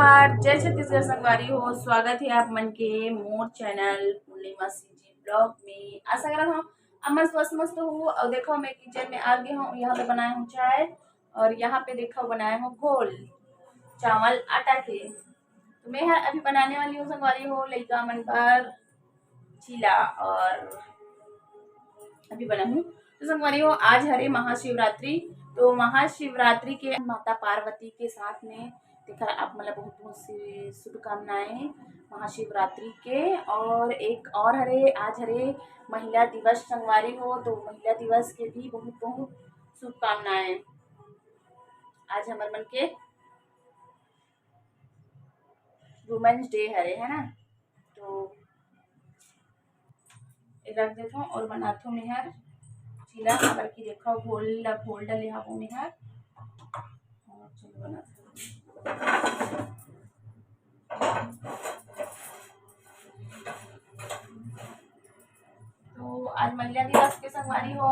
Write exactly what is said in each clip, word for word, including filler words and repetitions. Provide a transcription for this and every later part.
नमस्कार, जय छत्तीसगढ़ संगवारी हो, स्वागत हे आप मन के मोर चैनल पूर्णिमा सीजी ब्लॉग में। आशा करत हूँ आप मन स्वस्थ मस्त हो। और देखो, मैं किचन में आ गई हूँ, यहाँ पे बनाए हूँ चाय और यहाँ पे देखो बनाए हूँ घोल चावल आटा के। तो मैं ह अभी बनाने वाली हूँ संगवारी हो लइका मन बर चीला और अभी बना हूँ। तो संगवारी हो, आज हरे महाशिवरात्रि। तो महाशिवरात्रि के माता पार्वती के साथ में तेखर आप मन ला बहुत बहुत सी शुभकामनाएं महाशिवरात्रि के। और एक और हरे, आज हरे महिला दिवस संगवारी हो, तो महिला दिवस के भी बहुत बहुत शुभकामनाएं। आज हमर मन के वुमेन्स डे हरे, है ना? तो ये रख देथो और बनाथो मेहर चीला, काबर कि देखो घोल ला घोल डले हावो मेहर। और चलो बनाथो। तो आज महिला दिवस के संगवारी हो,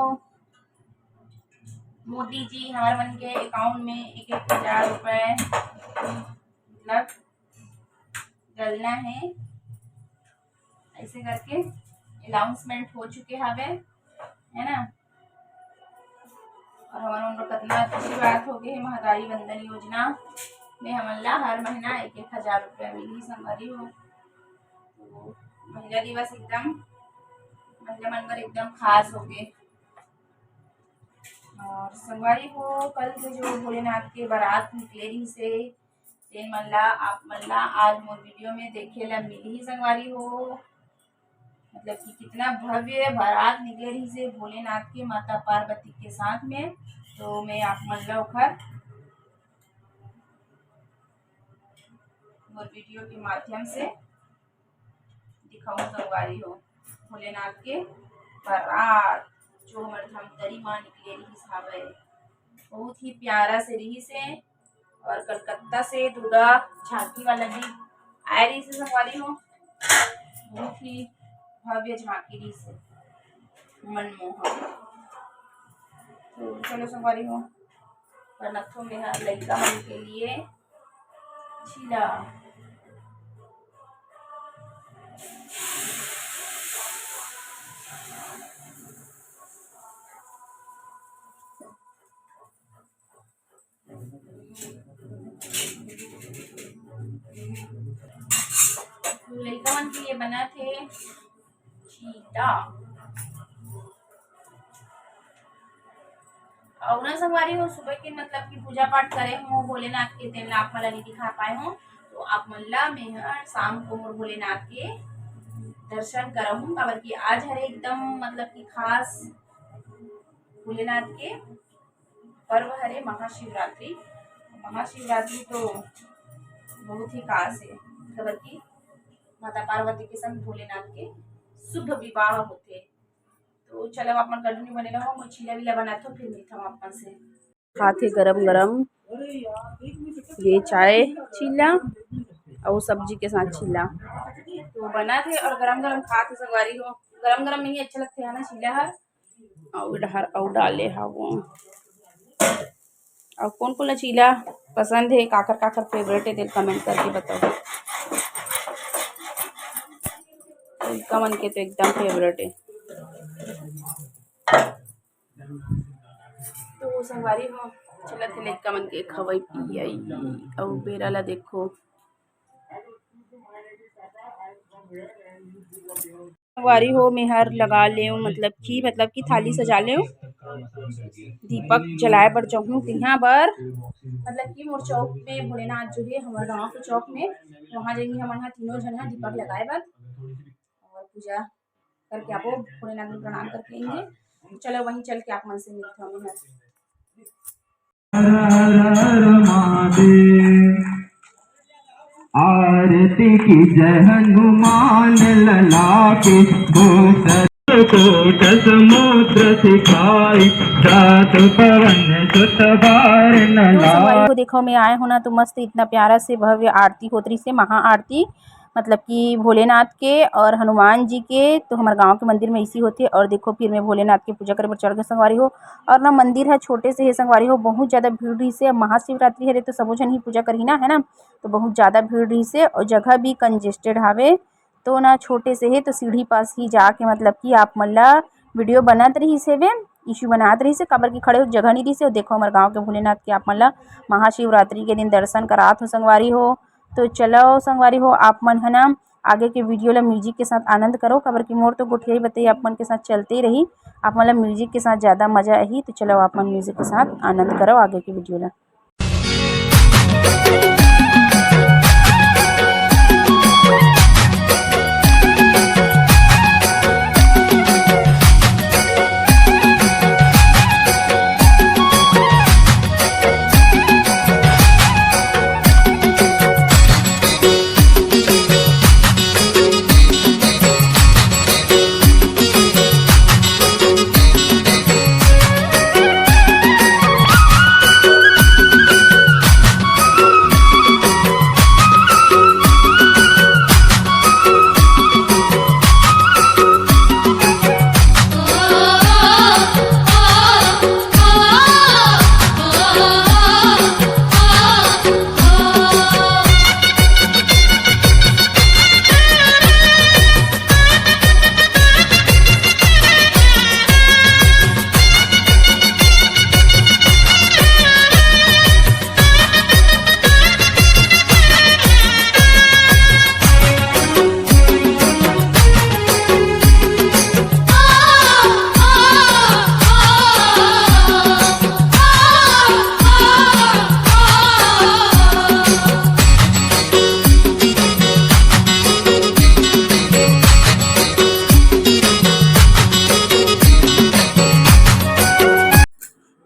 मोदी जी हमारे मन के अकाउंट में एक एक हजार रुपए मतलब डलना है। ऐसे करके अनाउंसमेंट हो चुके हवे, है ना? और हमर मन बर कतना अच्छी बात हो गई है, महतारी वंदन योजना में हमन ला हर महीना एक एक हजार रुपया मिली संगवारी हो। तो महिला दिवस एकदम महिला मन बर एकदम खास हो गए। और संगवारी हो, कल से जो भोलेनाथ के बारात निकले रहिस हे, तेन मन ला, आप मन ला आज मोर वीडियो में देखे ला मिलही संगवारी हो। मतलब कि कितना भव्य बारात निकले रहिस हे भोलेनाथ के माता पार्वती के साथ में। तो मैं आप मन ला ओखर मोर वीडियो के माध्यम से दिखाऊं संगवारी हो, भोलेनाथ के बारात जो हमर धमतरी मां निकले रिहिस हावय। बहुत ही प्यारा से रिहिस हे। और कलकत्ता से दुर्गा झांकी वाला भी आए रिहिस हे संगवारी हो। बहुत ही भव्य झांकी रिहिस हे, मनमोहक। तो चलो संगवारी हो, बनाथो मेहा लइका मन के लिए चीला। लइका मन के लिए बनाथे चीला। अउ ना संगवारी हो, सुबह के मतलब कि पूजा पाठ करे हूँ भोलेनाथ के, तेन ला आप मन ला नइ दिखा पाए हूँ। तो आप मन ला मैं ह शाम को मोर भोलेनाथ के दर्शन करहूँ, काबर कि आज हरे एकदम मतलब कि खास भोलेनाथ के पर्व हरे महाशिवरात्रि। महाशिवरात्रि तो बहुत ही खास है, काबर कि माता पार्वती के संग भोलेनाथ के शुभ विवाह होथे। तो चलो, आप मन continue बने रहो, मैं चीला वीला बनाथो, फिर मिलता हूँ आप मन से। खाथे गरम गरम ये चाय चीला अउ सब्जी के साथ चीला। तो बनाथे और गरम गरम खाथे संगवारी हो, गरम गरम में ही अच्छा लगथे है ना चीला हर। अउ डहर अउ डाले हवो। अउ कोन कोन ला चीला पसंद है, काकर काकर फेवरेट है, तेल कमेंट करके बताओ। लइका मन के तो एकदम फेवरेट है। तो संगवारी हो, चलत हे लइका मन के खवई पियई अउ बेरा ला देखो। संगवारी हो, मेहर लगा लेव, मतलब कि, मतलब कि थाली सजा लेव, दीपक जलाए बर जाहूँ तिहा बर, मतलब कि मोर चौक में भोलेनाथ जो है हमर गांव के चौक में, वहां जाएंगे हमन हा तीनों झन हा दीपक लगाए बर और पूजा करके आपको भोलेनाथ में प्रणाम करके आएंगे। चलो वहीं चल के आप मन से मिलते हैं। हर हर हर महादेव। आरती की जय हनुमान लला की। भूषण कोट समुद्र सिखाई, सात पवन सुत बार तो नला। संगवारी हो, देखो, मैं आए हो ना, तो मस्त इतना प्यारा से भव्य आरती होत रहिस हे, महा आरती। मतलब कि भोलेनाथ के और हनुमान जी के, तो हमर गांव के मंदिर में इसी होथे। और देखो, फिर मैं भोलेनाथ के पूजा करे बर चढ़ गए संगवारी हो। और ना, मंदिर है छोटे से हे संगवारी हो, बहुत ज़्यादा भीड़ रही से। अब महाशिवरात्रि हरे तो सबो झन ही पूजा करही ना, है ना, तो बहुत ज़्यादा भीड़ रही से और जगह भी कंजेस्टेड हावे। तो ना, छोटे से हे तो सीढ़ी पास ही जाके मतलब कि आप मन ला वीडियो बनत रही से वे, इशू बनात रही से, काबर कि खड़े हो जगह नहीं रही से। देखो, हमर गांव के भोलेनाथ के आप मन ला महाशिवरात्रि के दिन दर्शन करात हो संगवारी हो। तो चलो संगवारी हो, आप मन है ना, आगे के वीडियो ला म्यूजिक के साथ आनंद करो, काबर कि मोर तो गोठियाई बतई आप मन के साथ चलते ही रही। आप मन ला म्यूजिक के साथ ज़्यादा मज़ा आही। तो चलो, आप मन म्यूजिक के साथ आनंद करो आगे के वीडियो ला।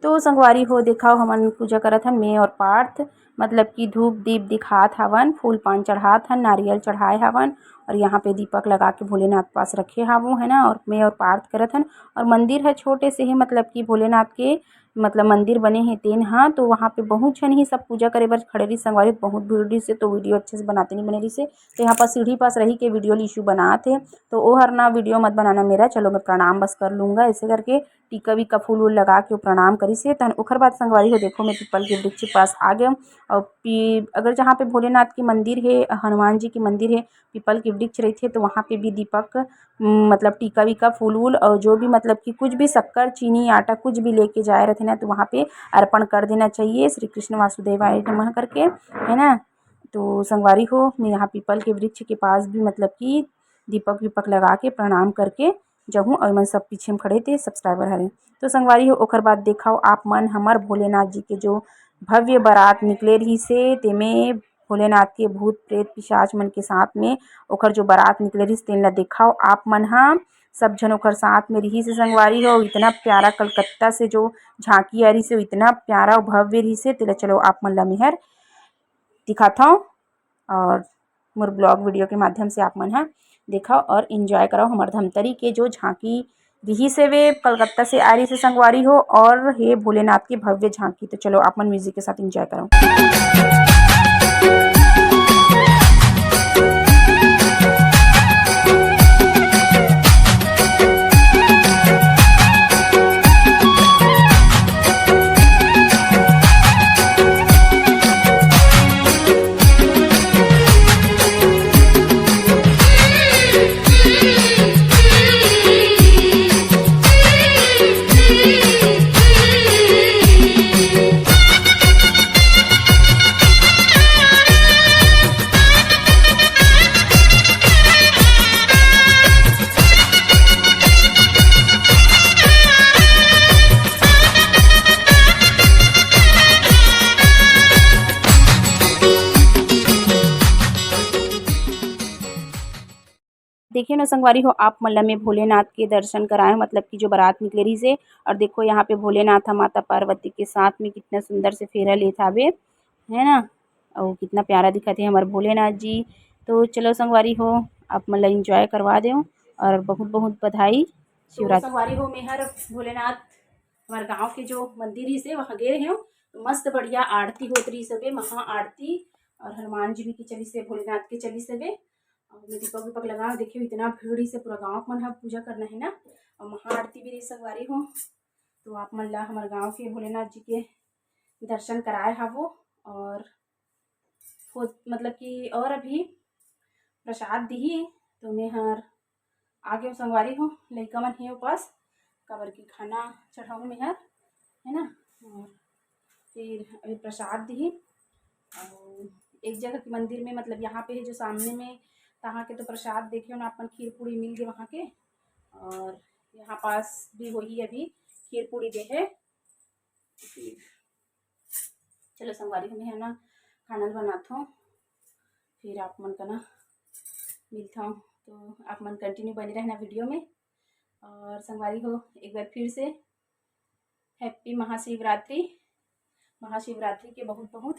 तो संगवारी हो, देखाओ, हमन पूजा करत हन, मैं और पार्थ, मतलब कि धूप दीप दिखात हवन, फूल पान चढ़ात हन, नारियल चढ़ाए हवन, और यहाँ पे दीपक लगा के भोलेनाथ पास रखे हावो, है ना। और मैं और पार्थ करत हन, और मंदिर है छोटे से ही, मतलब कि भोलेनाथ के, मतलब मंदिर बने हे तेन हा। तो वहाँ पे बहुत झन ही सब पूजा करे बर खड़े रही संगवारी, बहुत भीड़ रही से, तो वीडियो अच्छे से बनाते नहीं बने रही से। तो यहाँ पर सीढ़ी पास रही के वीडियो ला इशू बनात हे, तो ओ हर ना वीडियो मत बनाना मेरा, चलो मैं प्रणाम बस कर लूँगा, ऐसे करके टीका वीका फूल वूल लगा के प्रणाम करिस हे। तहन ओखर बाद संगवारी हो, देखो, मैं पीपल के वृक्ष के पास आ गए। और पी-, अगर जहाँ पे भोलेनाथ के मंदिर हे, हनुमान जी के मंदिर हे, पीपल के वृक्ष रहिथे, तो वहाँ पे भी दीपक, उम, मतलब टीका वीका फूल वूल और जो भी, मतलब कि कुछ भी शक्कर, चीनी, आटा, कुछ भी लेके जाए रहते ना, तो वहाँ पे अर्पण कर देना चाहिए, श्री कृष्ण वासुदेवाय नमः करके, है ना। तो संगवारी हो, मैं यहाँ पीपल के वृक्ष के पास भी, मतलब कि दीपक वीपक लगा के प्रणाम करके जहूँ, और मन सब पीछे में खड़े थे, सब्सक्राइबर हरे। तो संगवारी हो, ओकर बाद देखाओ आप मन, हमर भोलेनाथ जी के जो भव्य बारात निकले रहिस हे, तेमे भोलेनाथ के भूत प्रेत पिशाच मन के साथ में ओकर जो बारात निकले रहिस, तेन ला देखाओ आप मन हा। सब झन ओकर साथ में रहिस हे संगवारी हो। इतना प्यारा कलकत्ता से जो झांकी आ रहिस हे, इतना प्यारा और भव्य रहिस हे, तेला चलो आप मन ला मेहर दिखाथव। और मोर ब्लॉग वीडियो के माध्यम से आप मन ह देखव और एंजॉय करव हमर धमतरी के जो झांकी रिहिस हे, वे कलकत्ता से आ रहिस हे संगवारी हो, और हे भोलेनाथ की भव्य झांकी। तो चलो, आप मन म्यूजिक के साथ एंजॉय करव। देखिए ना संगवारी हो, आप मन ल मैं भोलेनाथ के दर्शन कराए हूँ, मतलब कि जो बारात निकले रहिस हे। और देखो, यहाँ पे भोलेनाथ ह माता पार्वती के साथ में कितना सुंदर से फेरा लेत हावे, है ना। और कितना प्यारा दिखत हे हमर भोलेनाथ जी। तो चलो संगवारी हो, आप मन ल एंजॉय करवा देव और बहुत बहुत बधाई। तो शिवरात्रि संगवारी हो, मैं हर भोलेनाथ हमारे गांव के जो मंदिर ही से वहाँ गए रहे हूँ, तो मस्त बढ़िया आरती होत रही सबे, महा आरती। और हनुमान जी भी की चली से, भोलेनाथ के चली सबे। अउ मैं दीपक वीपक लगाव, देखे इतना भीड़ से पूरा गाँव के मन ह पूजा करना है ना, अउ महाआरती भी रही संगवारी हो। तो आप मन ला हमर गाँव के भोलेनाथ जी के दर्शन कराए हावो। और हो, मतलब कि और अभी प्रसाद दिही, तो मैं हर आगे संगवारी हो, लइका मन हे उपास, काबर कि खाना चढ़ाऊँ मैं हर, है ना। और फिर अभी प्रसाद दिही, और एक जगह के मंदिर में, मतलब यहाँ पे है जो सामने में, तहाँ के तो प्रसाद देखे हो ना अपन, खीर पूड़ी मिल गए वहाँ के। और यहाँ पास भी वही अभी खीर पूड़ी दे है। चलो संगवारी हो, मैं है ना खाना बनात हूँ, फिर आप मन का ना मिलता हूँ। तो आप मन कंटिन्यू बने रहना वीडियो में। और संगवारी हो, एक बार फिर से हैप्पी महाशिवरात्रि। महाशिवरात्रि के बहुत बहुत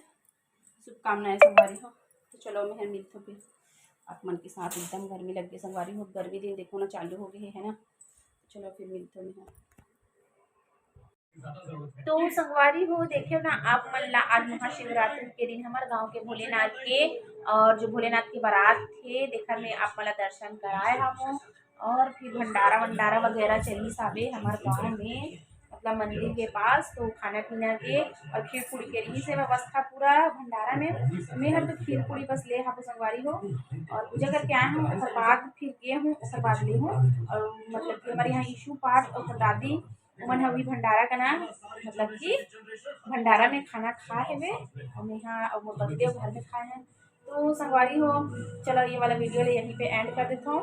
शुभकामनाएं संगवारी हो। तो चलो मैं मिलता हूँ फिर आप मन के साथ। एकदम गर्मी लग गई संगवारी हो, गर्मी दिन देखो ना चालू हो गई है ना। चलो फिर मिलता हूँ मैं। तो संगवारी हो, देखियो ना, आप मन ला आज महाशिवरात्रि के दिन हमर गांव के भोलेनाथ के और जो भोलेनाथ के बारात थे, देखा मैं आप मन ला दर्शन कराए हवं। और फिर भंडारा वंडारा वगैरह चली साबे हमर गांव में, मतलब मंदिर के पास, तो खाना पीना के और खीर पूड़ी के रही से व्यवस्था पूरा भंडारा में। मैं हर तो खीर पूड़ी बस ले हाबो संगवारी हो, और पूजा करके आए हूँ, ओकर बाद फिर गए हूँ, ओकर बाद ले हूँ। और मतलब कि हमारे यहाँ ईशु पाठ और दादी मन ह भी भंडारा का ना, मतलब कि भंडारा में खाना खा हेवे, और मैं यहाँ और मोर पति देव घर में खाए हैं। तो संगवारी हो, चलो ये वाला वीडियो ले यहीं पे एंड कर देता हूँ।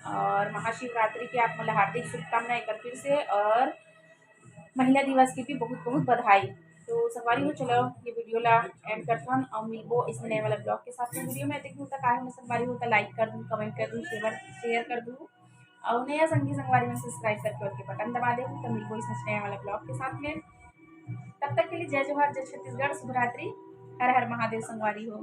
और महाशिवरात्रि की आप मतलब हार्दिक शुभकामनाएं एक बार फिर से, और महिला दिवस की भी बहुत बहुत बधाई। तो संगवारी हो, चलो ये वीडियो ला एंड करता हूँ और मिलबो इसमें नए वाला ब्लॉग के साथ में। वीडियो में देखिए होता काय होना संगवारी होता, लाइक कर दूँ, कमेंट कर दूँ, शेयर शेयर कर दूँ, और नया संगी संगवारी में सब्सक्राइब करके और के बटन दबा दे। तो मिलबो इसमें नए वाला ब्लॉग के साथ में। तब तक के लिए जय जोहार, जय छत्तीसगढ़, शुभरात्रि, हर हर महादेव संगवारी हो।